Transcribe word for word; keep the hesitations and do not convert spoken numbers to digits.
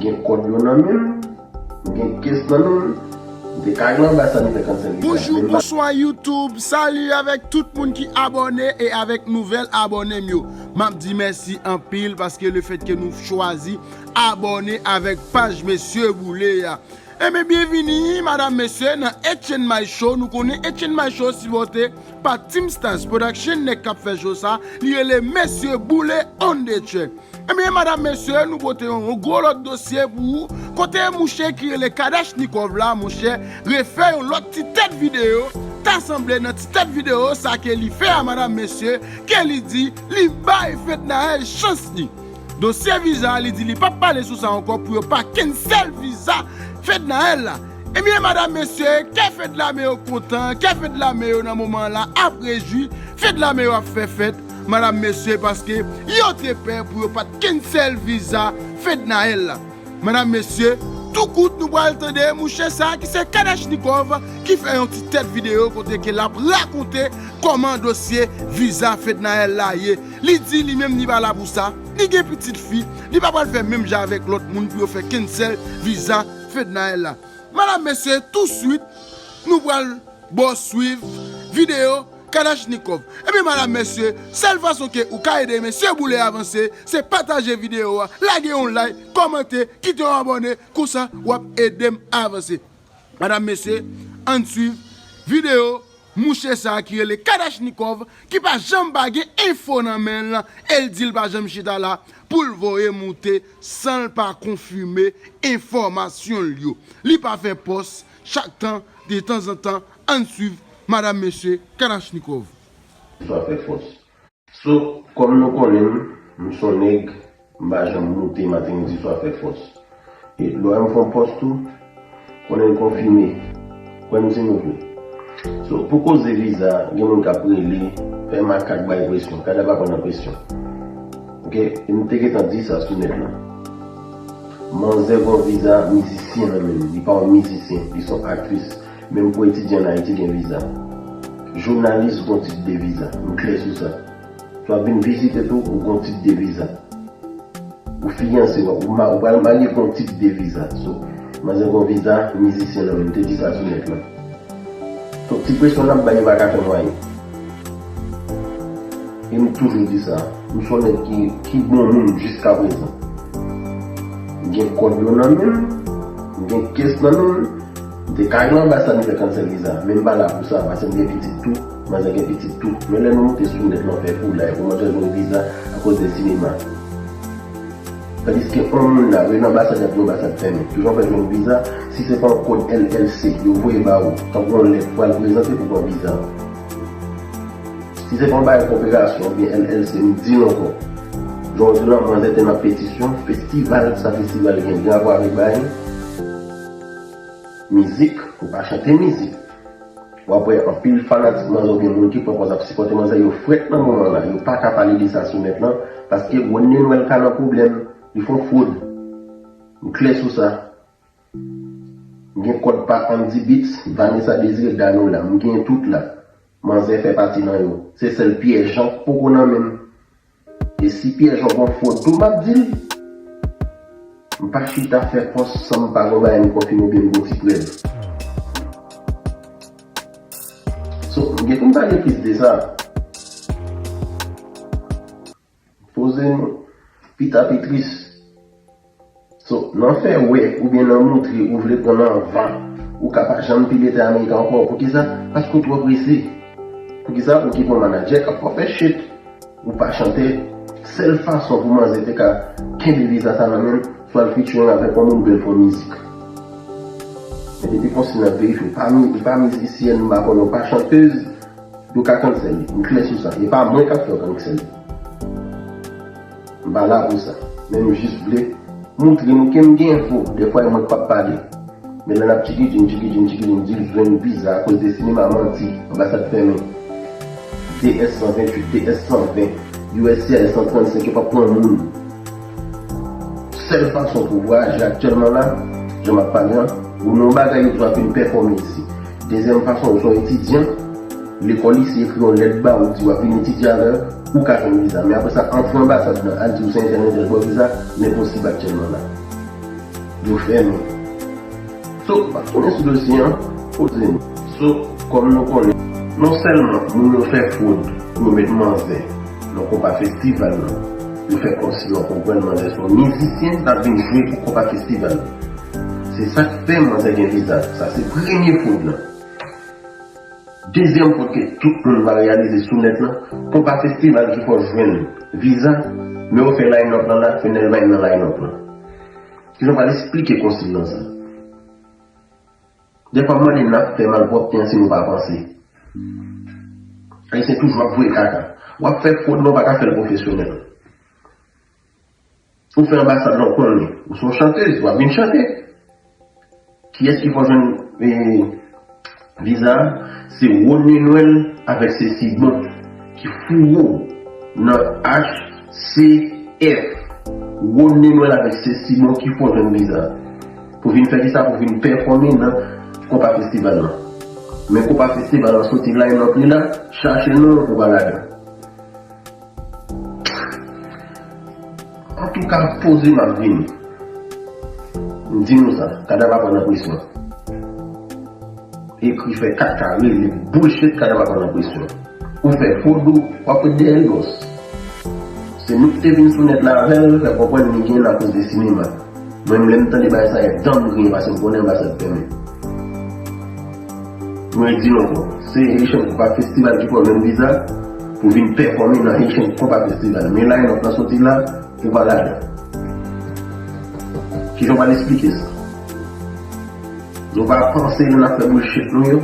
Gen kòb yo nan men m, m gen kes nan men m, m te ka al nan anbasad m fè cancel viza. Bonjou, bonswa YouTube, sali avèk tout moun ki abòne e avèk nouvèl abòne m yo. M ap di mèsi anpil paske lefètke nou chwazi abòne avèk paj Mesye Boule a. Ebyen, byenvini, madanm, mesye, nan Etienne My Show. Nou konnen Etienne My Show sipòte pa Team Stars Production, nèg k ap fè show sa. Li rele Mesye Boule on the track. Ebyen, madanm, mesye, nou pote yon, yon gwo lòt dosye pou ou. Kote mouche ki rele Kadachnikov la, monchè, refè yon lòt ti tèt videyo. Ta sanble nan ti tèt videyo sa ke li fè a, madanm, mesye, ke li di li bay Fednaelle chans li. Dosye viza a, li di li p ap pale sou sa ankò pou yo pa cancel viza Fednaelle la. Ebyen, madanm, mesye, kè Fedlame yo kontan, kè Fedlame yo nan moman la ap rejwi, Fedlame yo ap fè fèt, madanm, mesye, paske yo te pè pou yo pa t cancel viza Fednaelle la. Madanm, mesye, tou kout nou pral tande mouche sa ki se Kadachnikov ki fè yon ti tèt videyo kote ke l ap rakonte kòman dosye viza Fednaelle la ye. Li di li menm li pa la pou sa, li gen pitit fi, li pa pral fè menm jan avèk lòt moun pou yo fè cancel viza Fednaelle la. Madanm, mesye, touswit, nou pral ba w swiv videyo Kadachnikov. Ebyen, madanm, mesye, sèl fason ke ou ka ede Mesye Boule avanse, se pataje videyo a, lage yon like, kòmante, kite yon abòne, konsa w ap ede m avanse. Madanm, mesye, ann swiv videyo mouche sa a ki rele Kadachnikov, ki pa janm pa gen enfo nan men l, e l di l pa janm chita la pou l voye moute san l pa konfime enfòmasyon l yo. Li pa fè pòs chak tan, de tanzantan, ann swiv, madanm, mesye, Kadachnikov. Sa fè fòs. So, kòm nou konnen m, m se yon nèg, m pa janm moute maten, midi, swa fè fòs. E lè w wè m fè yon pòs tou, konnen l konfime. Kwè m si nou vle. So, pou koze viza, gen moun k ap rele, fè makak, bay presyon. Kada pa pran nan presyon. Oke? E m te gentan di sa sou nèt la. Manzè gon viza mizisyen nan men l. Li pa yon mizisyen, li se yon aktris. Menm pou etidyan an Ayiti gen viza. Jounalis gon tit de viza. M klè sou sa. Si w ap vin vizite tou, ou gon tit de viza. Ou fiyanse, w ap, ou ma-, ou pral marye, gon tit de viza. So, manzè gon viza mizisyen nan men l, m te di sa sou nèt la. So, ti presyon n ap bay yo pa ka fè mwayen. E m toujou di sa, m se yon nèg ki, ki bon moun jiska prezan. M gen kòb yo nan men m, m gen kes nan men m, m te ka al nan anbasad m fè cancel viza, men m pa la pou sa, paske m gen pitit tou, manzè gen pitit tou. Men lè nou moute sou nèt la, w fè foulay pou manzè jwenn viza akoz de sinema. Tandiske yon moun la, yo nan anbasad, y ap di anbasad fèmen. Kijan w fè jwenn viza, si se pa yon kòd L L C, yo voye ba ou, tankou yon lèt pou al prezante pou pran viza. Si se pa yon bagay koperasyon oubyen L L C, m di l ankò. Jan w di l lan, manzè te nan petisyon, festival, sa festival gen, gen rapò avèk bagay mizik, ou pa chante mizik. W ap wè anpil fanatik manzè oubyen moun ki pran pòz ap sipòte manzè, yo frèt nan moman la, yo pa ka pale de sa sou nèt lan, paske Rodney Noël ka nan pwoblèm, li fè yon fwod. M klè sou sa. M gen kòd pa Andy Beats, Vanessa Désiré, Danola, m gen tout la. Manzè fè pati nan yo. Se sèl Pierre Jean k poko nan men m. E si Pierre Jean gon fwod tou, m ap di l. M pa chita fè pòs san m pa gon bagay m konfime oubyen m gon ti prèv. So, m gen pou m pale plis de sa. Poze nou. Pita pi tris. So, nan fè wè oubyen nan moutre ou vle pran nan van, ou ka pa janm pile tè Ameriken ankò. Poukisa? Paske w twò prese. Poukisa? Ou ki pran manadjè k ap fè shit. Ou pa chante. Sèl fason pou manzè te ka kenbe viza sa nan men l, swa l featuring avèk yon moun oubyen l fè yon mizik. Men depi konsi n ap verifye, ou pa mi-, ou pa mizisyèn, m pa konnen, ou pa chantèz, yo ka cancel li. M klè sou sa. E pa mwen k ap fè yo cancel li. M pa la pou sa. Men m jis vle moutre nou ke m gen enfo. Dèfwa e mwen k p ap pale. Men lè n ap tchikidjin, tchikidjin, tchikidjin, di l jwenn viza akoz de sinema, manti, anbasad fèmen. D S san venntuit, D S san ven, U S C I S san trannsenk, yo p ap pran moun. Sèl fason pou vwayaje aktyèlman la, jan m ap pale an, ou nan yon bagay yo di w ap vin pèfòme isi. Dezyèm fason, ou se yon etidyan, lekòl isi ekri yon lèt ba ou, di w ap vin etidye avè yo, ou ka jwenn viza. Men apre sa, antre anbasad lan, al di w se entèl, entèl ba w viza, l enposib aktyèlman la. Yo fèmen. So, pa tounen sou dosye an, poze nou. So, kòm nou konnen, non sèlman moun yo fè fwod pou yo met manzè nan konpa festival lan, yo fè kòmsi yo konprann manzè se yon mizisyen k ap vin jwe pou konpa festival lan. Se sa k fè manzè gen viza. Sa se premye fwod lan. Dezyèm fwod ke tout moun va reyalize sou nèt lan, konpa festival ki fè w jwenn viza, men yo fè line-up lan la, Fenelma nan line-up lan. Kijan w pral esplike konsiy lan sa? Dèfwa m mande n ap fè malpwòpte an si nou pa panse. Ayisyen toujou ap voye kaka. W ap fè fwod, men w pa ka fè l pwofesyonèl. Ou fè anbasad lan, w konnen. Ou se yon chantèz, w ap vin chante. Kiyès ki fè w jwenn, eh, viza a? Se Rony Noël avèk Ceci Bon ki foure w nan H C F. Rony Noël avèk Ceci Bon ki fè w jwenn viza a. Pou vin fè kisa? Pou vin pèfòme nan konpa festival lan. Men konpa festival lan soti line-up li la, chache non pou pa ladan. Antouka, poze m ap vini. M di nou sa, Kadav pa pran nan presyon. Ekri, fè kaka, rele, bullshit, Kadav pa pran nan presyon. Ou fè fwod ou, w ap ret dèyè l, bòs. Se nou ki te vin sou nèt la avè l, fè konprann li gen akoz de sinema. Mwen, lè m tande bagay sa, e dan m griyen, paske m konnen anbasad fèmen. Mwen di nou ankò, se Haitian Compa Festival ki fè w jwenn viza pou vin pèfòme nan Haitian Compa Festival. Men line-up lan soti la, ou pa ladan. Kijan w pral esplike sa? Nou pa panse lè n ap fè bullshit nou yo?